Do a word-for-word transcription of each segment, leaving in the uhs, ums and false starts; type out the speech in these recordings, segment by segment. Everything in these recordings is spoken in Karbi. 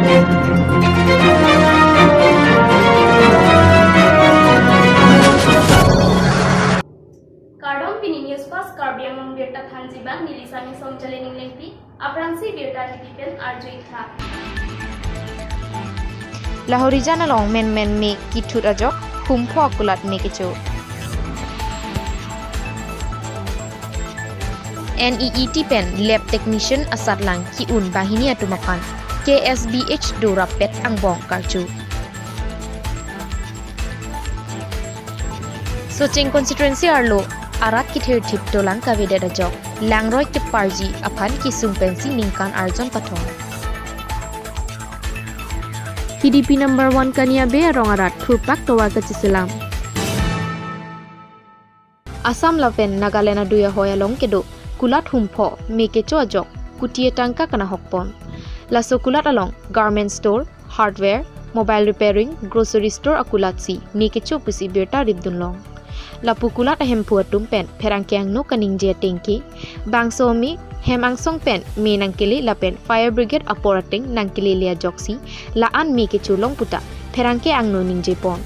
Kardom, pini News Fast Karbi Anglong birta thanji abang neli Sami Song Jalening Lengpi. Aphrangsi birta dipi pen arju-ik tha. Lahorijan along menmen me kithut ajok Humpho akulat me kecho. N E E T pen lab technician asatlang ki-un banghini atum aphan K S B H do rappet angbong karju. Socheng constituency arlo arat kithirthip dolang kavedet ajok langroi keparji aphan kesung pensi ningkan arjon pathon. Hidipi number one Kania Bey arong arat thurpak tovar kacheselam. Assam lapen Nagaland adui ahoi along kedo kulat Humpho me kecho ajok kuti atangka kanahok pon. Laso kulat along garment store, hardware, mobile repairing, grocery store akulatsi me kecho pusi birta ripdun long. Lapu kulat ahemphu atum pen pherangke angno kaningje atengke, bangso me hem angsong pen me nangkele lapen fire brigade apor ateng nangkelele ajoksi la-an me kecho long puta pherangke angno ningje pon.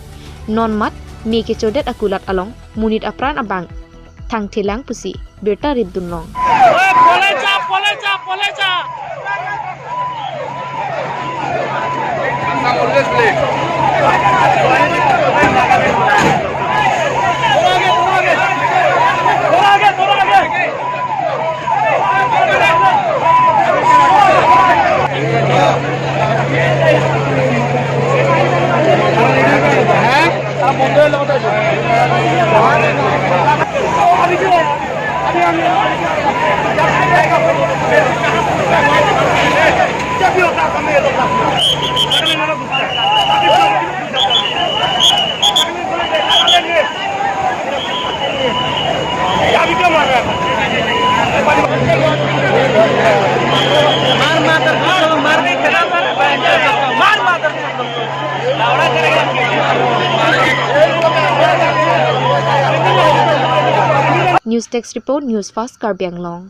Non mat me kechodet akulat along monit apran abang thangthelang pusi birta ripdun long. News Desk Report, News Fast Karbi Anglong.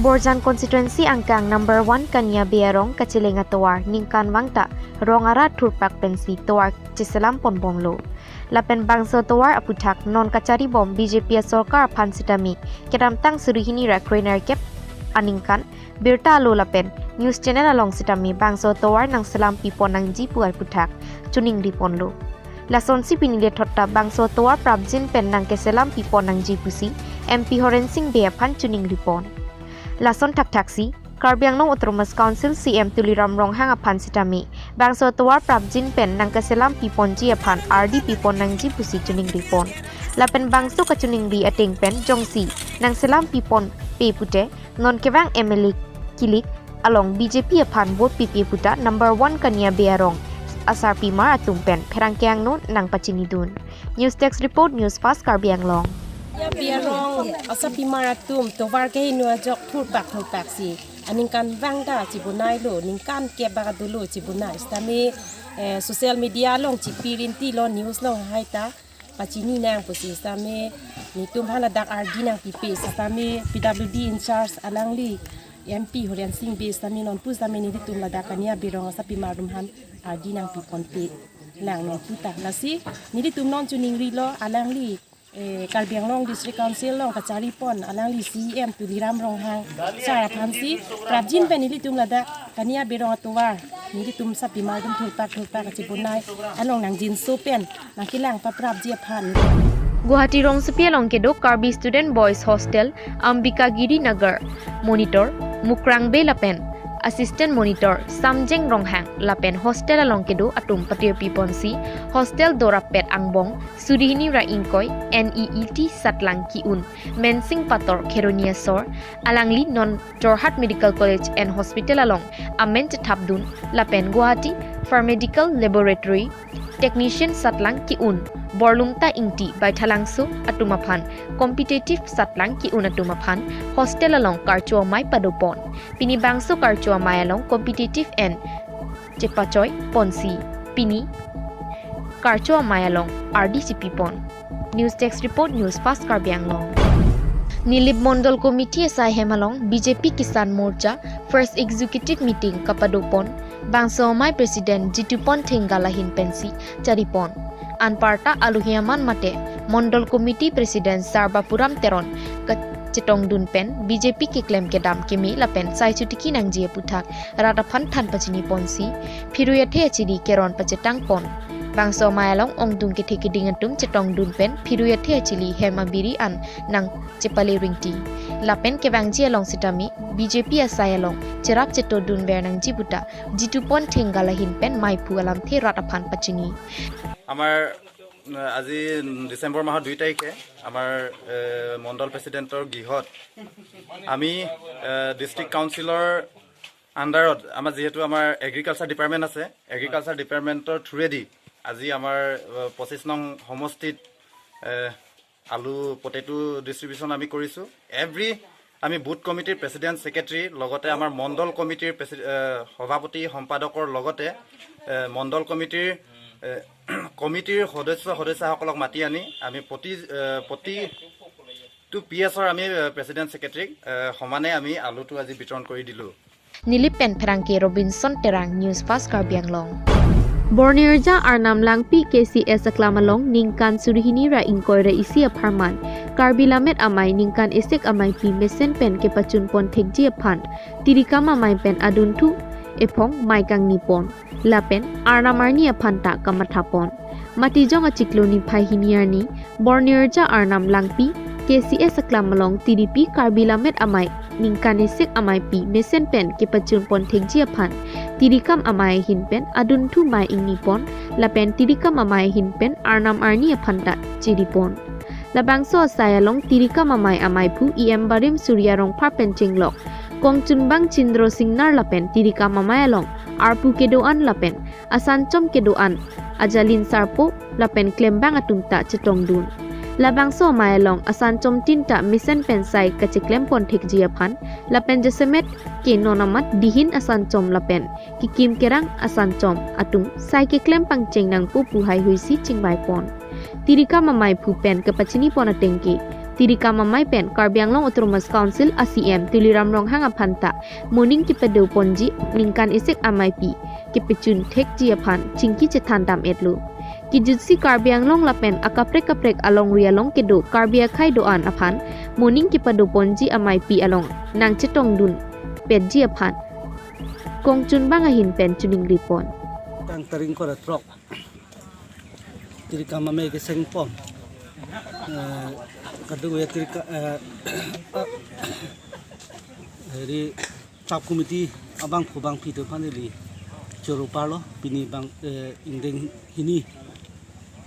Borjan constituency angkang number one Kania Bey arong kacheleng atovar ningkan vangta rong arat thurpak pensi tovar cheselam ponbomlo. Lapen bangso tovar aputhak non kacharibom B J P asorkar aphan sitame kedamtang suri hini ra kroi nerkep aningkan birta alo lapen news channel along sitame bangso tovar nangselam pipon nangji pu aputhak choningri ponlo. Lasonsi pini lethot ta bangso tovar prapjin pen nangkeselam pipon nangji pusi M P Horen Sing Bey aphan choningri pon. Lason thakthaksi Karbi Anglong Autonomous Council C E M Tuliram Ronghang aphan sitame bangso tovar prapjin pen nangkeselam piponji aphan ardi pipon nangji pusi choningri pon. Lapen bangso kachoningri ateng pen jongsi nangselam piponpe pute non kevang M L A kilik along B J P aphan vote pipe puta number one Kania Bey arong asarpimar atum pen pherangke angno nangpachinidun. News Desk Report, News Fast Karbi Anglong. Kania Bey arong asarpimar atum tovar kehingno ajok thurpak thurpaksi aningkan vangta chibonailo, ningkan kep baka dolo chibonai sitame, eh, social media along chipi rintilo, news along haita pachini nang pusi sitame, netum aphan ladak ardi nangpipe sitame, P W D in charge alangli M P Horen Sing Bey sitame nonpu sitame nelitum ladak Kania Bey arong asarpimar atum aphan ardi nangpiponpe lang nonpu ta. Lasi nelitum non choningrilo alangli, eh, Karbi Anglong District Council along kacharipon alangli C E M Tuliram Ronghang sir aphansi prapjin pen nelitum ladak Kania Bey arong atovar nelitum asarpimar atum thurpak thurpak kachibonai along nangjinso pen nangkelang paprapji aphan. Guwahati rongsopi along kedo Karbi Student Boys Hostel, Ambika Giri Nagar, Monitor Mukrang Bey lapen Assistant Monitor Samjeng Ronghang lapen hostel along kedo atum patirpiponsi hostel do rappet angbong suri hini ra ingkoi N E E T satlang ki-un Mensing Pator Kheroni asor, alangli non Jorhat Medical College and Hospital along amen chethapdun lapen Guwahati Pharmaceutical Laboratory Technician satlang ki-un Borlungta Ingti Baithalangso atum aphan competitive satlang ki-un atum aphan hostel along karcho amei padopon. Pini bangso karcho amei along competitive and chepachoi ponsi pini karcho amei along ardi chipipon. News Desk Report, News Fast Karbi Anglong. Nilip Mondol Committee asai hem along B J P Kisan Morcha First Executive Meeting kapadopon, bangso amei President Jitupon Thengal ahin pensi charipon. Anparta alohi aman mate Mondol Committee President Sar Bapuram Teron kachetongdun pen B J P keklem kedam keme lapen sai chotiki nangji aputhak rat aphan than pachiniponsi, phirui athe achili keron pachetangpon. Bangso amei along ongdung kethe keding atum chetongdun pen phirui athe achili hem abiri an nangchepale ringti. Lapen kevangji along sitame B J P asai along cherap chetodunver nangji puta Jitupon Thengal ahin pen meiphu alamthe rat aphan pachini. আমাৰ উম, আজি ডিচেম্বৰ মাহৰ দুই তাৰিখে আমাৰ এ, মণ্ডল প্ৰেচিডেণ্টৰ গৃহত আমি ডিষ্ট্ৰিক্ট কাউন্সিলৰ আণ্ডাৰত আমাৰ যিহেতু আমাৰ এগ্ৰিকালচাৰ ডিপাৰ্টমেণ্ট আছে, এগ্ৰিকালচাৰ ডিপাৰ্টমেণ্টৰ থ্ৰুৱেদি আজি আমাৰ এ, পঁচিছ নং সমষ্টিত এ, আলু পটেটো ডিষ্ট্ৰিবিউশ্যন আমি কৰিছোঁ। এভৰি আমি বুথ কমিটিৰ প্ৰেচিডেণ্ট ছেক্ৰেটাৰী লগতে আমাৰ মণ্ডল কমিটিৰ প্ৰেচি এ, সভাপতি সম্পাদকৰ লগতে এ, মণ্ডল কমিটিৰ এ, কমিটিৰ সদস্য সদস্যাসকলক মাতি আনি আমি প্ৰতি এ, প্ৰতিটো পি এছৰ আমি এ, প্ৰেচিডেণ্ট ছেক্ৰেটাৰীক এ, সমানে আমি আলুটো আজি বিতৰণ কৰি দিলোঁ। Nilip pen Pherangke Robinson Terang, News Fast Karbi Anglong. Bornirja Arnam Langpi K C S aklam along ningkan suri hini ra ingkoi ra isi apharman Karbi Lammet Amei ningkan esek ameipi mesen pen kepachunpon thekji aphan tirikam amei pen adunthu ephong mei kangnipon lapen arnam arni aphan ta kamathapon. Matijong achiklo niphai hini arni Bornirja Arnam Langpi K C S aklam along tiripi Karbi Lammet Amei ningkan esek ameipi mesen pen kepachunpon thekji aphan tirikam amei ahin pen adunthu mei ingnipon lapen tirikam amei ahin pen arnam arni aphan ta chiripon. Labangso asai along tirikam amei ameiphu E M Barim Surya Rongphar pen chenglok kongchunbang Chindro Singnar lapen tirikam amei along arpu kedo-an lapen asanchom kedo-an ajalin sarpo lapen klembang atum ta chetongdun. Labangso amei along asanchom tin ta mesen pen sai kacheklempon thekji aphan lapen jasemet ke non amat dihin asanchom lapen kekim kerang asanchom atum sai keklem pangcheng nangpo pu haihuisi chingvaipon. Tirikam ameiphu pen kepachinipon atengke, tirikam amei pen Karbi Anglong Autonomous Council a C M Tuliram Ronghang aphan ta moning kepadoponji ningkan esek ameipi kepachun thekji aphan chingki chethan dam-etlo. Kejutsi Karbi Anglong lapen akaprek kaprek alongri along kedo Karbi akhei do-an aphan moning kepadoponji ameipi along nangchetongdun petji aphan kongchunbang ahin pen chuningripon. Tang taring kora trok. Tirikam amei kesengpon. Eh, kadung ya tirika eh, heri sub committee abangphu bangphi atum aphan neli choro parlo pini bang eh, ingdeng hini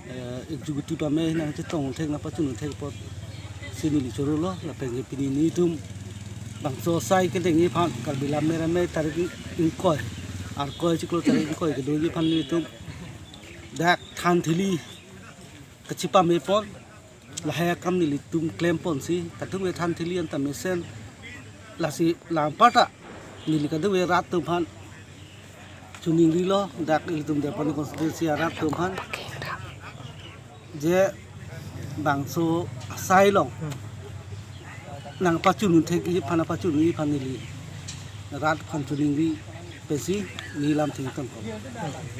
eh, executive amei nangchetong thek nangpachun thek apot si neli chorolo lapen ke pini nelitum bangso asai kedengji aphan Karbi Lammet Amei tarik ingkoi, ingkoi chiklo tarik ingkoi kedoji aphan nelitum dak than thili kachipamepon lahai akam nelitum klemponsi kadung than thili anta mesen lasi la anparta neli kadung rat atum aphan chuningrilo dak ilitum Deparni constituency arat atum aphan je bangso asai along nangpachun thekji aphan pachunji aphan neli rat aphan chuningri pensi neli lamthe tongkok.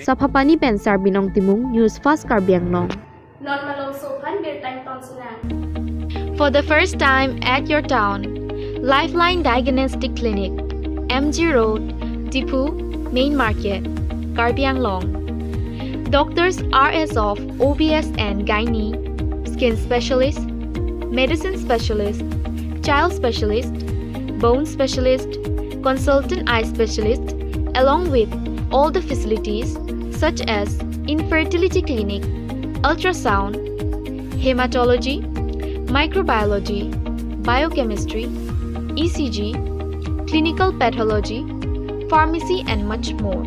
Saphapani pen Sarbinong Timung, News Fast Karbi Anglong. Non malomso aphan birta ingtonsinang. For the first time at your town, Lifeline Diagnostic Clinic, M G Road, Diphu, Main Market, Karbi Anglong. Doctors are as of O B S and Gynae, Skin Specialist, Medicine Specialist, Child Specialist, Bone Specialist, Consultant Eye Specialist, along with all the facilities such as infertility clinic, ultrasound, hematology, microbiology, biochemistry, E C G, clinical pathology, pharmacy and much more.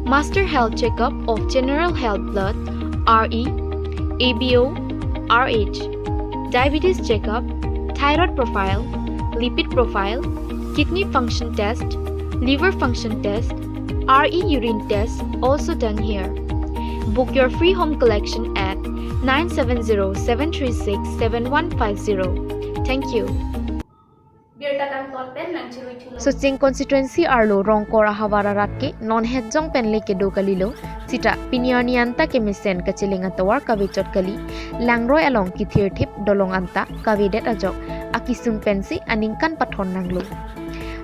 Master health checkup of general health blood, R E, A B O, R H, diabetes checkup, thyroid profile, lipid profile, kidney function test, liver function test, R E urine test also done here. Book your free home collection at nine seven zero seven three six seven one five zero. Thank you. Birta kangton pen nangchiruithulo. Socheng constituency arlo Rongkor ahavar arat ke non hetjong pen le kedo kalilo, sita pini arni anta kemesen kacheleng atovar kavechot kali, langroi along kithirthip dolong anta kavedet ajok akisung pensi aningkan pathon nanglo.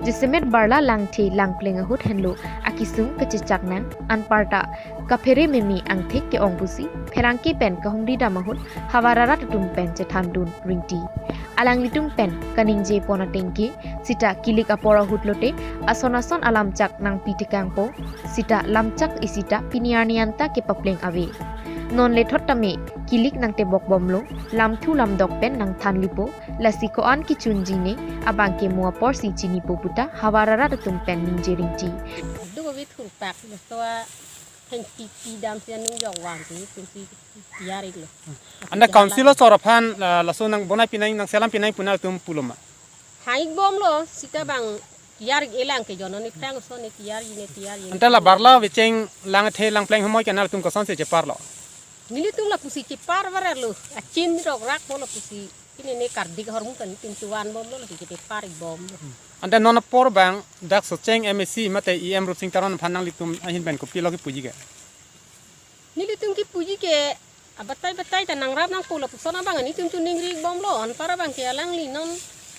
Jasemet barla langthe langpleng ahut henlo akisung kachechak nang, anparta kaphere meme angthek ke-ong pusi pherangke pen kahumri dam ahut havar arat atum pen chethandun ringti. Alanglitum pen kaningje pon atengke, sita kilik apor ahut lote ason ason alamchak nangpi tekangpo, sita lamchak isi ta pini arni anta kepapleng ave. Non lethot tame kilik nangtebok bomlo, lamthu lamdok pen nangthan lipo, lasi ko-an kichunji ne abang ke mo aporsi chinipo puta havar arat atum pen ningje ringti. Duk ave thurpak lo, to a hengpi pi damsi anung jok vangpi, tumsi tiyar iklo. Anta council asor aphan, ah, laso nangbonai pinang, nangselam pinang pu nangtum pulo ma? Hang ik bomlo, sita bang tiyar ik-e lang ke jono ni prang so ni tiyar ik ne tiyar ik. Anta la barla vecheng langthe langpleng humoi ke nangtum kosonsi cheparlo? Nelitum lapusi chepar varer lo, achin rokrak mo lapusi. Pini ne kardik ahormu kan pintu van bomlo, lasi chepar ik bomlo. Anta non apor bang dak Socheng M A C mate E M Rupsing Teron aphan nanglitum ahin pen kopilo kipuji ke? Nelitum kipuji ke abatai batai ta nangrap nangpo lapuson abang nelitum choningri ik bomlo, anpar abang ke alangli non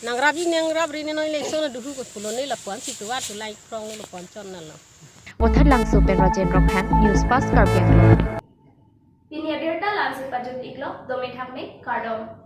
nangrapji nangrapri ne non election aduhu ko pulo ne lapuan situ atu lai krong lo lapuan chon nalo. Vothatlangso pen Rajen Rongphar, News Fast Karbi Anglong. Pini abirta la-ansi pajut iklo, dome thakme, kardom.